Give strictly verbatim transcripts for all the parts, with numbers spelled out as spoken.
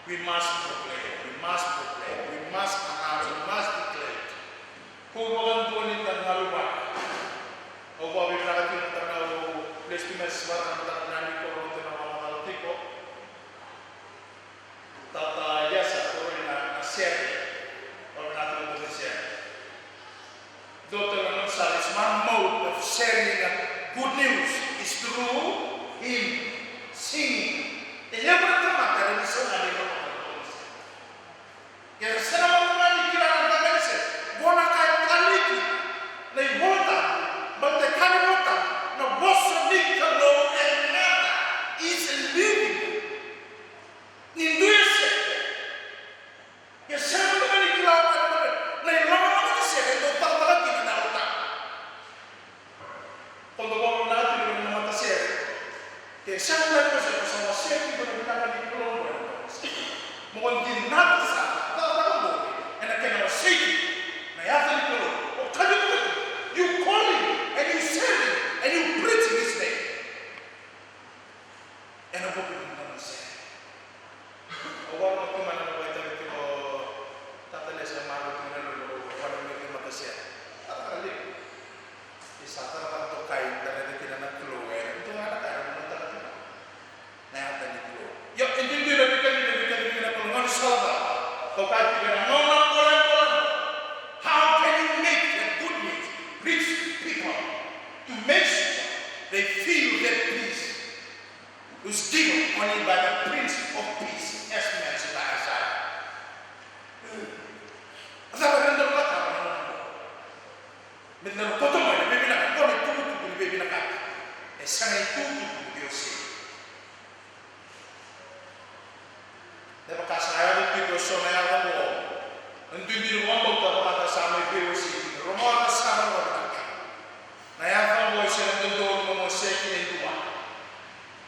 We must proclaim, we must proclaim, we must announce, we must declare. Ko vakadua ni da galu vata. Au vakavinavinaka tiko na tama au place to mess vata na tama nani ko rote na mama tiko. Tata Yasa ko roi na sere. Vakavinavinaka tiko na sere. Daughter Gonzalez, one mode of sharing the good news is through hymn, singing. E levu na tamata era ni sauna ni loma. Era sega mada ga ni kila na dakanise, qo na ka e taliki na iVolatabu, baleta e kaya na iVolatabu, na vosa ni Kalou e gata, is living. Ni dui e sega. Ia sega mada ga ni kila o koya na, na iloloma ni sere e dau cakacaka kina na Yalo Tabu. Ko dau vakavinavinaka tiko na matasere. Ke sega mada ga ni sere, ko sa wasea tiko na vinaka ni Kalou ena matasere. Mo ko dinata sara na cakacaka oqo ena kena wasei tiko na yaca ni Kalou. O kacivi koya, you calling and you serving and you preaching his name. Ena vuku ni matasere. Au vakarogo tiko mai na noqu itavi tiko, tata Lesi, e marau tiko na noqu vakarogo tiko matasere. Tata Lesi. Ni sa tara na dokai, da raica kina na Kalou, e dua na ka ena mataka tiko. Na yaca ni Kalou. Io, e duidui na veika, na veika, na veika ni Kalou, gaunisala cava? Kau kaya tiko na nona bolebole. How can you make the good news reach people to make sure they feel that peace? Who's given only by the Prince of Peace, as mentioned by Isaiah. Cava eda dau cakava na gauna oqo? Me da na koto mai na veivinaka, qo na itukutuku ni veivinakati. E sega ni itukutuku ni veiwasei. Me vaka sa yaco tiko eso na yaca oqo. Na duidui ni vakabauta vaka sa mai veiwasei tiko. Rogoca sara na vakavinaka. Na yaca oqo e sega ni dodonu mo wasea kina e dua.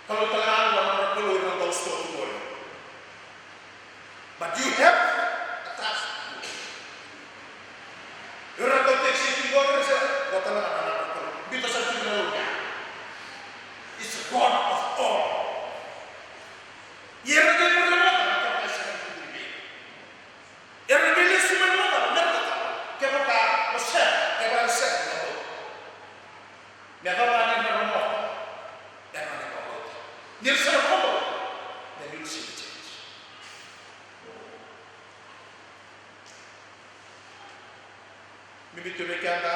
Kalou tale ga na nodra Kalou ira na dau sota tu qori. But you have a task. Ira na dau tekisi tu qori, ira sega, o tale ga na nodra Kalou. Biuta sara tu na Kalou ya. It's a God of all. Ia era qai muri na macala, kevaka e sega ni tukuni vei ira. Era qai lesu mai na macala, me ra cakava, kevaka o sega, kevaka e sega na dou. Me cava ga ni ra rogoca, era na qai vakabauta. Ni ra sega ni vakabauta, then you will see the change. Me biuta vei keda,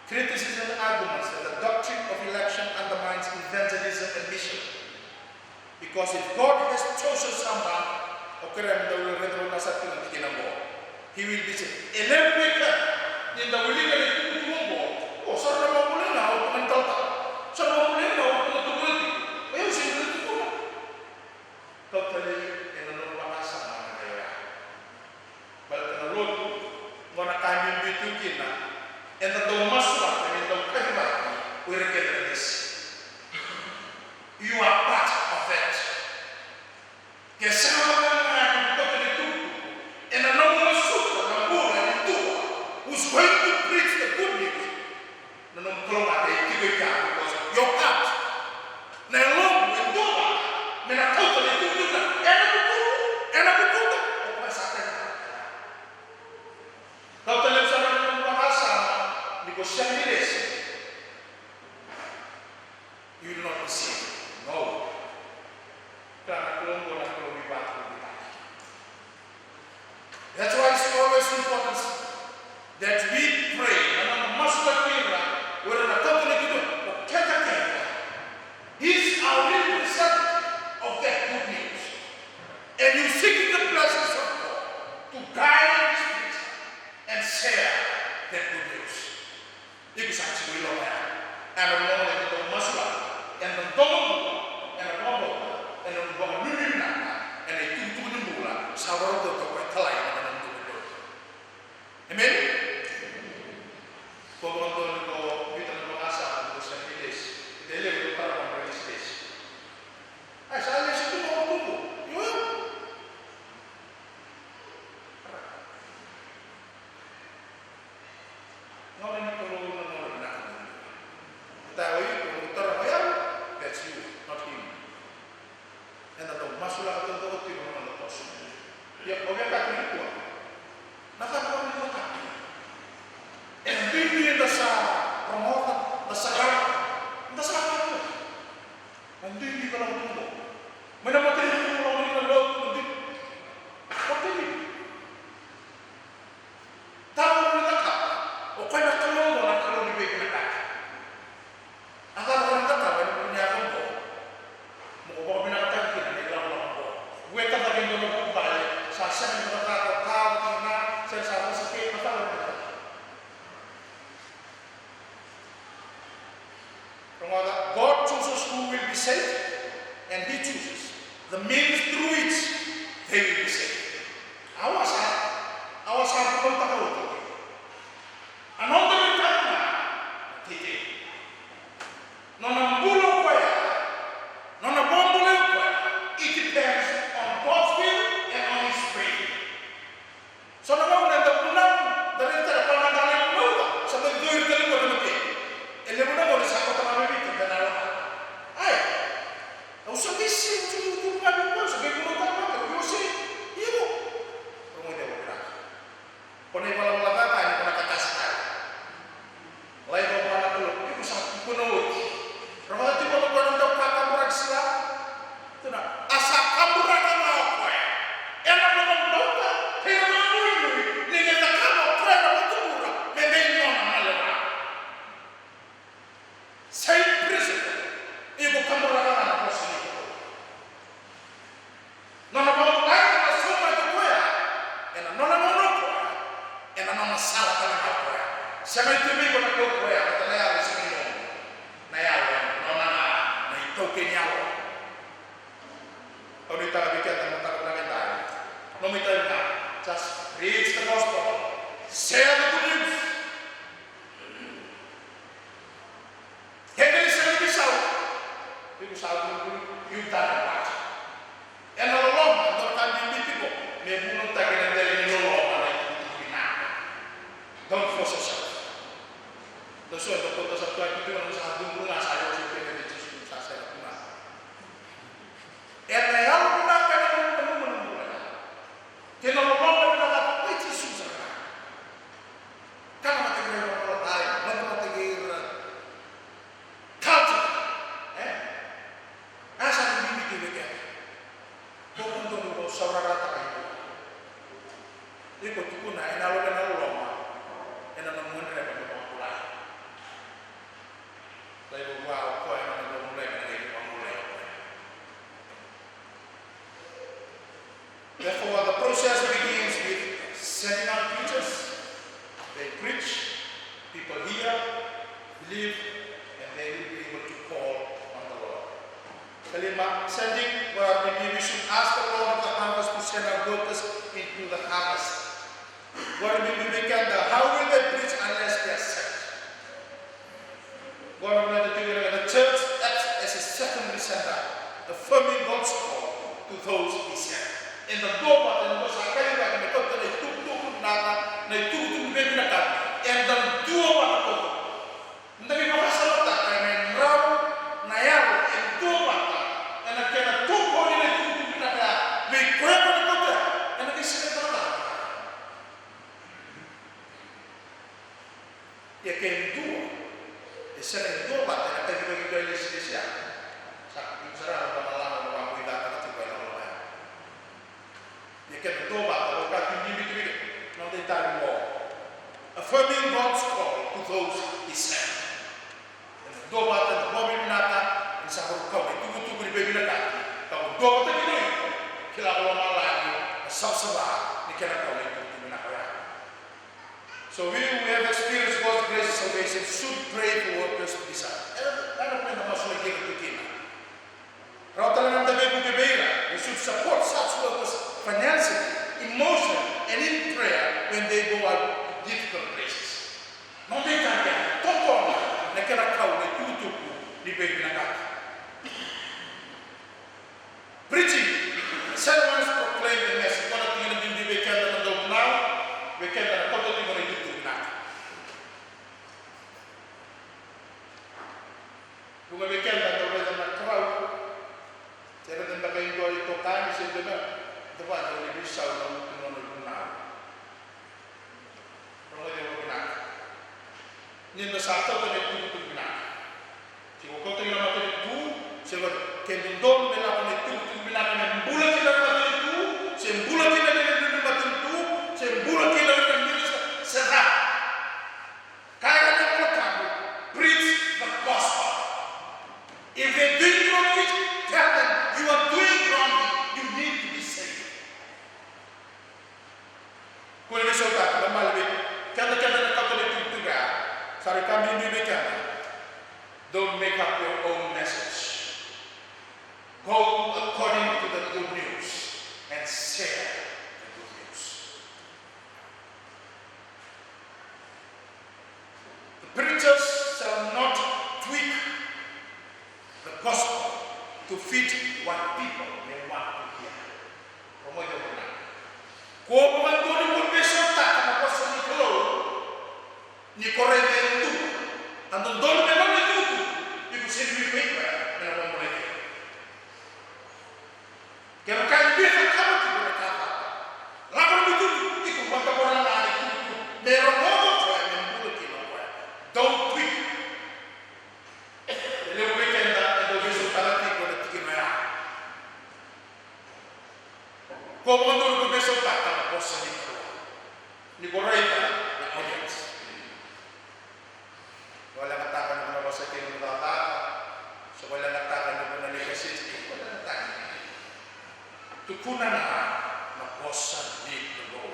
criticism arguments that the doctrine of election undermines evangelism and mission. Because if God has chosen someone, o kerea me da wilika, raica na sa tiko na tikina oqo. He will be saved. E levu vei keda ni da wilika na itukutuku oqo. O, sa ra na vakabulai ga o ira na talatala. Sa ra na vakabulai ga o ira na turaga. O yau sega ni tukuna. Kau talei ena nomu vakasama na ka oya. Baleta na lotu, qo na ka e bibi tu kina, eda dau masulaka, eda dau kacivaki o ira kece na lesi. You are part of it. Ke sega mada ga ni koto ni tukutuku, ena nomu masuta na bula ni dua who's going to preach the good news. Na nomu kalougata e tiko i kea, because your heart, na yalomu e dua, me na kauta na itukutuku, ena vukumu, ena vukuda, o koya sa tagi. Kauta levu sara na nomu vakasama, ni ko sega ni lesi. You will not be saved. No. Ka na Kalou, na Kalou ni vatu, ni vatu. That's why it's always important that we pray. Na noda masulaki ira, o ira na kauta na itukutuku, o keda kece. He is our representative of that good news. And you seeking the blessings of God to guide and speak and share that good news. Iko sa tiko i loma ya. Ena loma ni nomu masulaki, ena domo, ena vakabauta, ena vakanuinui vinaka, ena itukutuku ni bula, sa vakarautaka o koya e talai ena nomu tukutuku. Emeni? Ko vakadua ni ko biuta na vakasama ni ko sega ni lesi. Ita e levu ko tara vakamalesi. Ai, sa lesi tu na tubu. Io, io. Gauna ni Kalou na gauna vinaka. Ita Ia, o via kaya nikua, na cava o ni cakava? E na duidui eda sa rogoca, da sa raica, da sa raica. Na duidui ka lako tu qo mai na matanitu, lako mai na lotu, na duidui. Matanitu. Cava o ni cakava? O koya na Kalou qo, na Kalou ni veivinakati. A cava o ni cakava ena vuku ni yaco oqo? Mo ko vakavinakataki kina na ilakolako oqo. Vueta cake e dua na vuvale, sa sega ni cakava, cakava kina, se sa vosa kei na cava o ni cakava. Rogoca, God chooses who will be saved, and He chooses the means through which they will be saved. Au a sa, au a sa vunautaka oti a noda veika na teitei. Nona bula o koya, nona vakabulai o koya, it depends on God's will and on His way. So na gauna eda vunau, da raica tale koya na dau lai vunauca, sa mai cori tale qo na matei. E levu na gauna sa koto ga mai Viti, da na lako. Ai, au sa qai sega tu, tu ga vei koya, sa qai vunautaka vata, au qai wasei. Iko. Rogoci au vinaka. Ko na ivalavala ca ga ni ko na katasi tale. Lai vua na Kalou, iko sa tukuna oti. Rogoca tiko na koya na dau kakaburaki sila. Tukuna, a sa kaburaka ga o koya. Ena nona bauta, kei na nona inuinui, ni qai cakava o koya na vakatubura me qai nona maliwa. Same principle. Iko kaburaka ga na vosa ni Kalou. Nona vakabulai, nona saumaki o koya ena nona gauna o koya, ena nona sala tale ga o koya. Sega ni tu vei iko na Kalou o koya, baleta na yalo e sega ni nomu. Na yalo e nona ga, na itaukei ni yalo. Au nuitaka vei keda na mataka vinaka edai. Nomu itavi ga, just preach the gospel. Share the good news. Keda ni sega ni veisau, veisau, you done your part. Ena loloma, e dua na ka bibi tiko me vunautaki ena dela ni loloma na itukutuku vinaka. Don't force yourself. Dou sa, dou kauta sa tu, a tu na sa duduru ga sa yawa sa tu ena Jisu, sa sega tu ga. Ena yalo vinaka, ena loloma, na loloma, na loloma. Kei na loloma vinaka, e Jisu sara. Kana mata kei ira na culture, e? A sa ni bibi tu vei keda. Ko kudonu ko saurarataka iko. Iko tukuna, ena loloma, ena loloma, ena nomu gadreva me vakabulai. Lai vua o koya na nomu gadreva me vakabulai. Therefore, the process begins with sending out preachers. They preach, people hear, believe, and they will be able to call on the Lord. Kalima, sending, well, maybe we should ask the Lord of the harvest to send out workers into the harvest. Qori bibi vei keda, how will they preach unless they are sent? Qori na tiko, the church acts as a secondary center, affirming God's call to those He sent. Eda duavata, eda sa kacivi me kauta na itukutuku vinaka, na itukutuku veivinakati. Eda duavata kauta. Eda vakasamataka na drau, na yalo e duavata ena kena tokoni na itukutuku vinaka vei koya ko na kauta, ena kena sega ni cakacaka. Ia ke dua e sega ni duavata ena kacivaki dua e lesilesi ya, sa iko sara ga na lako na vakavinavinakataka tiko ena loma ya. Ia ke duavata, o ka bibi tu vei keda, noda itavi qo. Affirming God's call to those He sent. Ena duavata, ena vakavinavinaka, ena sa vakarau kau na itukutuku ni veivinakati, ka duavata kina o iko, kila ko lomalagi na savasava ni kena kau na itukutuku vinaka oya. So we who have experienced God's grace and salvation should pray for workers to be sent. Era, era na masu na kena tu kina. Rawa tale ga na veivukei vei ira, we should support such workers financially, emotionally, and in prayer when they go out to difficult places. Noda itavi, tokona na kena kau na itukutuku ni veivinakati. Preaching, sermons proclaim the message. Qo na tikina bibi vei keda na dauvunau, vei keda na kauta tiko na itukutuku vinaka. Vuqa vei keda dau raica na crowd, se raica beka e dua itokani se dua na, dua vata ni veisau na sa kauta na itukutuku vinaka. Se ko kauta kina na matanitu, se ko ke dodonu me lako na itukutuku vinaka me bula kina na matanitu, se bula kina na itukutuku matanitu, se bula kina na minister, se cava. Kaya na iVolatabu, preach the gospel. If they're doing wrong, tell them you are doing wrong, you need to be saved. Kua ni veisautaka, na maliwa vei keda, keda na kauta na itukutuku ya. Sa rui ka bibi vei keda. Don't make up your own message. Go according to the good news and share the good news. The preachers shall not tweak the gospel to fit what people may want to hear. Ko mo yo na. Ko mo dodonu ko veisautaka na vosa ni Kalou ni ko raica e dua. A dodonu me nona itukutuku, iko sega ni via me na mo mo raica. Kevaka e dua e cakava tiko na ka ca, lako na itukutuku, iko vakavora na itukutuku me rogoca o koya, me bula kina o koya. Don't tweak. E levu vei keda e dau veisautaka tiko na tikina ya. Ko vakadodonu ko veisautaka na vosa ni Kalou ni ko raica na audience. Ko leqataka ni ko na vosa kei na cakacaka, se ko leqataka ni ko na lai kaseti, ko leqataka. Tukuna ga na vosa ni Kalou.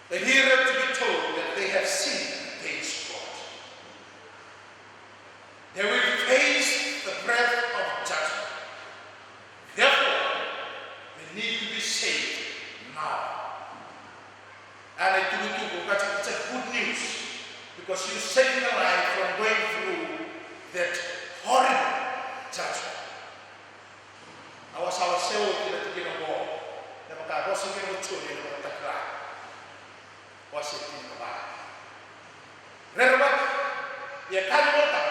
The hearer to be told that they have sinned against God. They will face the breath of judgment. Therefore, they need to be saved now. And itukutuku, that's, it's a good news, because you saving a life from going through that horrible judgment. Na wasewase oti na tikina oqo, na vaka vosa kina o Joni na Vakatakila. Wase tinikava. Rerevaki, ia kaya na Vakatakila,